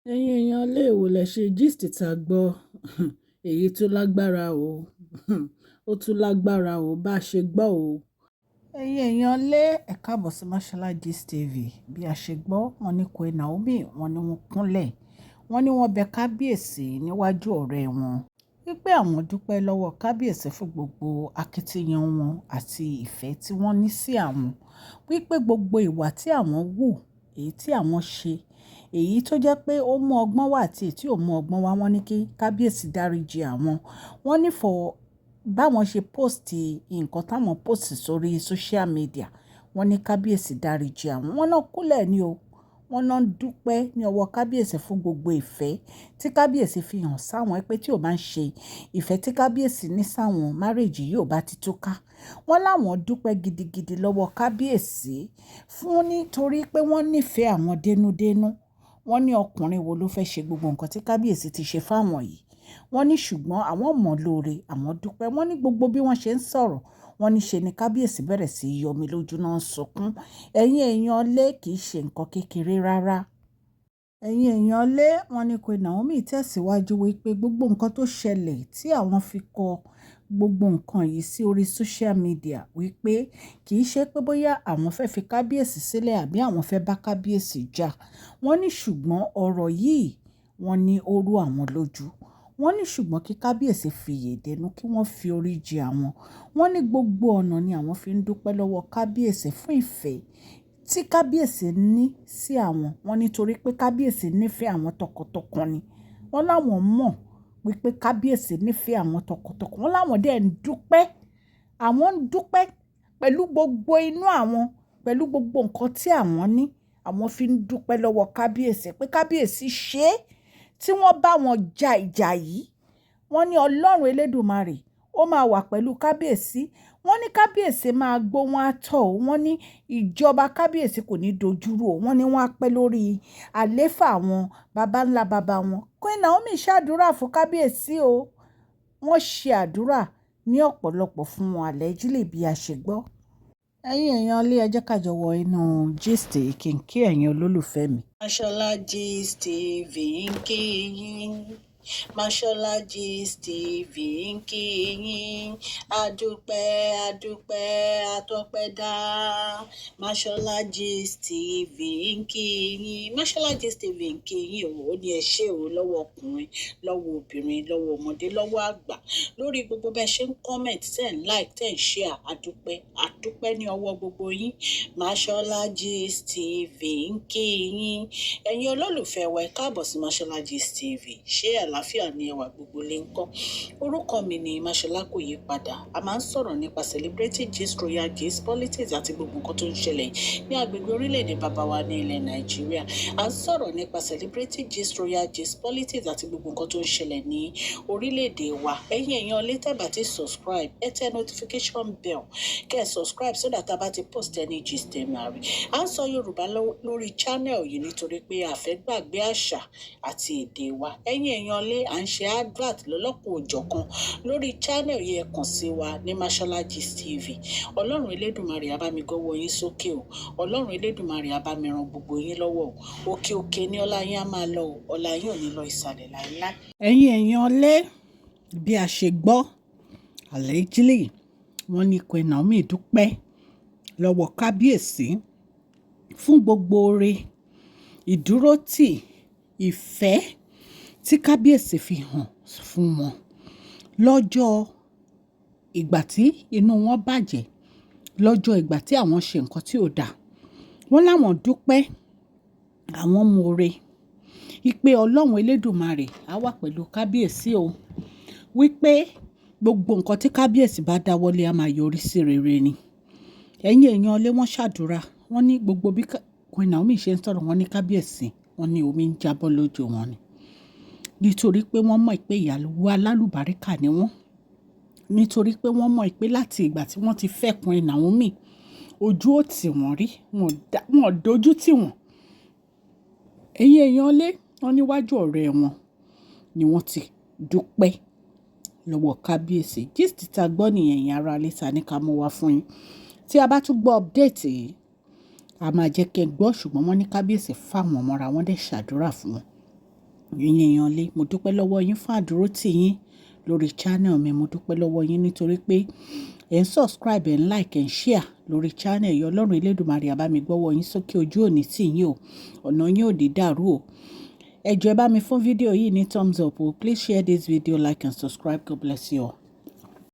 Ẹ̀yin èèyàn ilé ìwò lẹ ṣe gist tá gbọ́. Èyí tó lágbára o. Ó tún lágbára o bá ṣe gbọ́ o. Ẹ̀yin èèyàn lé, ẹ káàbọ̀ sí Mashola Gist TV. Bí a ṣe gbọ́, wọ́n ní Queen Naomi, wọ́n ní wọ́n kúnlẹ̀. Wọ́n ní wọ́n bẹ kábíyèsí níwájú ọ̀rẹ́ wọn wípé àwọn dúpẹ́ lọ́wọ́ kábíyèsí fún gbogbo akitiyan wọn àti ìfẹ́ tí wọ́n ní sí àwọn. Wípé gbogbo ìwà tí àwọn wù, èyí tí àwọn ṣe, èyí tó jẹ́ pé ó mú ọgbọ́n wá àti èyí tí ò mú ọgbọ́n wá, wọ́n ní kí kábíyèsí dáríji àwọn. Wọ́n ní for báwọn ṣe post nǹkan táwọn post sórí social media, wọ́n ní kábíyèsí dáríji àwọn. Wọ́n náà kúnlẹ̀ ni o. Wọ́n náà ń dúpẹ́ ní ọwọ́ kábíyèsí fún gbogbo ìfẹ́ tí kábíyèsí fi hàn sáwọn, pé tí ò bá ń ṣe ìfẹ́ tí kábíyèsí ní sáwọn, marriage yìí ò bá ti túká. Wọ́n láwọn dúpẹ́ gidigidi lọ́wọ́ kábíyèsí fún nítorí pé wọ́n nífẹ̀ẹ́ àwọn dénúdénú. Wọ́n ní ọkùnrin wo ló fẹ́ ṣe gbogbo nǹkan tí kábíyèsí ti ṣe fáwọn yìí. Wọ́n ní ṣùgbọ́n àwọn mọ̀ lóore, àwọn dúpẹ́. Wọ́n ní gbogbo bí wọ́n ṣe ń sọ̀rọ̀, wọ́n ní ṣe ni kábíyèsí bẹ̀rẹ̀ sí í yọmi lójú náà ń sunkún. Ẹ̀yin èèyàn lé, kì í ṣe nǹkan kékeré rárá. Ẹ̀yin èèyàn lé, wọ́n ní Queen Naomi tẹ̀síwájú wípé gbogbo nǹkan tó ṣẹlẹ̀ tí àwọn fi kọ gbogbo nǹkan yìí sí orí social media, wípé kì í ṣe pé bóyá àwọn fẹ́ fi kábíyèsí sílẹ̀ àbí àwọn fẹ́ bá kábíyèsí jà. Wọ́n ní ṣùgbọ́n ọ̀rọ̀ yìí, wọ́n ní ó rú àwọn lójú. Wọ́n ní ṣùgbọ́n kí kábíyèsí fi ìyè kí wọ́n fi orí jì àwọn. Wọ́n ní gbogbo ọ̀nà ni àwọn fi ń dúpẹ́ lọ́wọ́ kábíyèsí fún ìfẹ́ tí kábíyèsí ní sí àwọn. Wọ́n ní torí pé kábíyèsí nífẹ̀ẹ́ àwọn tọkàntọkàn ni. Wọ́n láwọn mọ̀ wípé kábíyèsí nífẹ̀ẹ́ àwọn tọkàntọkàn. Wọ́n láwọn dẹ̀ ń dúpẹ́. Àwọn ń dúpẹ́ pẹ̀lú gbogbo inú àwọn, pẹ̀lú gbogbo nǹkan tí àwọn ní. Àwọn fi ń dúpẹ́ lọ́wọ́ kábíyèsí pé kábíyèsí ṣe é tí wọ́n bá wọn ja ìjà yìí. Wọ́n ní Ọlọ́run Elédùmarè ó máa wà pẹ̀lú kábíyèsí. Wọ́n ní kábíyèsí máa gbó wọn á tọ̀ ó. Wọ́n ní ìjọba kábíyèsí kò ní dojúrú o. Wọ́n ní wọ́n á pẹ́ lórí àléfà àwọn baba ńlá baba wọn. Queen Naomi ṣàdúrà fún kábíyèsí o. Wọ́n ṣe àdúrà ní ọ̀pọ̀lọpọ̀ fún wọn, allegedly bí a ṣe gbọ́. Ẹ̀yin èèyàn ilé, ẹ jẹ́ ká jọ wọ inú gist kí n kí ẹ̀yin olólùfẹ́ mi. Mashola Gist TV ń kí yín. Mashola Gist TV ń kí yín. Adúpẹ́, adúpẹ́, atọ́pẹ́dá. Mashola Gist TV ń kí yín. Mashola Gist TV ń kí yín o. Ó ní ẹ ṣé o lọ́wọ́ ọkùnrin, lọ́wọ́ obìnrin, lọ́wọ́ ọmọdé, lọ́wọ́ àgbà, lórí gbogbo bẹ́ẹ̀ ṣe ń comment, ten like, ten share. Adúpẹ́, adúpẹ́ ní ọwọ́ gbogbo yín. Mashola Gist TV ń kí yín. Ẹ̀yin olólùfẹ́ wa, ẹ káàbọ̀ sí Mashola Gist TV. Ṣé àlàáfíà ni ẹwà gbogbo lè ń kọ́? Orúkọ mi ni Mashola, kò yí padà. A máa ń sọ̀rọ̀ nípa celebrity gist, royal gist, politics àti gbogbo nǹkan tó ń ṣẹlẹ̀ ní agbègbè orílẹ̀-èdè bàbá wa ní ilẹ̀ Nàìjíríà. A ń sọ̀rọ̀ nípa celebrity gist, royal gist, politics àti gbogbo nǹkan tó ń ṣẹlẹ̀ ní orílẹ̀-èdè wa. Ẹ̀yin èèyàn lè tẹ́ bá ti subscribe, ẹ tẹ notification bell kẹ́ ẹ subscribe so that a bá ti post any gist, ẹ máa rí. À ń sọ Yorùbá lórí channel yìí nítorí pé a fẹ́ gbàgbé àṣà àti èdè wa. Ẹ̀yin èèyàn lé, à ń ṣe advert lọ́lọ́kan òjọ̀kan lórí channel yìí. Ẹ kàn sí wa ní Mashola Gist TV. Ọlọ́run Elédùmarè á bá mi gọ́wọ́ yín sókè o. Ọlọ́run Elédùmarè á bá mi ran gbogbo yín lọ́wọ́ o. Òkè òkè ní ọlá yín á máa lọ o. Ọlá yín ò ní lọ ìsàlẹ̀ láéláé. Ẹ̀yin èèyàn lé, bí a ṣe gbọ́, allegedly wọ́n ní Queen Naomi dúpẹ́ lọ́wọ́ kábíyèsí fún gbogbo oore, ìdúrótì, ìfẹ́ tí kábíyèsí fi hàn fún wọn lọ́jọ́ ìgbà tí inú wọn bàjẹ́, lọ́jọ́ ìgbà tí àwọn ṣe nǹkan tí ò dáa. Wọ́n láwọn dúpẹ́, àwọn mọ̀ọ́re wípé Ọlọ́run Elédùmarè á wà pẹ̀lú kábíyèsí o, wípé gbogbo nǹkan tí kábíyèsí bá dáwọ́lé á máa yọrí sí rere ni. Ẹ̀yin èèyàn ilé, wọ́n ṣàdúrà. Wọ́n ní gbogbo bí Queen Naomi ṣe ń sọ̀rọ̀, wọ́n ní kábíyèsí, wọ́n ní omi ń jábọ́ lójú wọn ni, nítorí pé wọ́n mọ̀ pé ìyàwó alálùbáríkà ni wọ́n, nítorí pé wọ́n mọ̀ pé láti ìgbà tí wọ́n ti fẹ́ Queen Naomi, ojú ò tì wọ́n rí, wọ́n dojú tì wọ́n. Ẹ̀yin èèyàn lé, wọ́n níwájú ọ̀rẹ́ wọn ni wọ́n ti dúpẹ́ lọ́wọ́ kábíyèsí. Gist tá gbọ́ nìyẹn, ẹ̀yin ará ilé, ta ní ká mú wá fún yín. Tí a bá tún gbọ́ update yìí, a máa jẹ́ kí ẹ gbọ́. Ṣùgbọ́n wọ́n ní kábíyèsí fáwọn mọ́ra, wọ́n dẹ̀ ṣàdúrà fún wọn. Ẹ̀yin èèyàn lé, mo dúpẹ́ lọ́wọ́ yín fún àdúrótì yín lórí channel mi. Mo dúpẹ́ lọ́wọ́ yín nítorí pé ẹ̀ ń subscribe, ẹ̀ ń like, ẹ̀ ń share lórí channel yìí. Ọlọ́run Elédùmarè á bá mi gbọ́wọ́ yín sókè, ojú ò ní tì yín o, ọ̀nà yín ò ní dàrú o. Ẹ jọ̀ọ́, ẹ bá mi fún fídíò yìí ní thumbs up o. Please share this video, like and subscribe. God bless you all.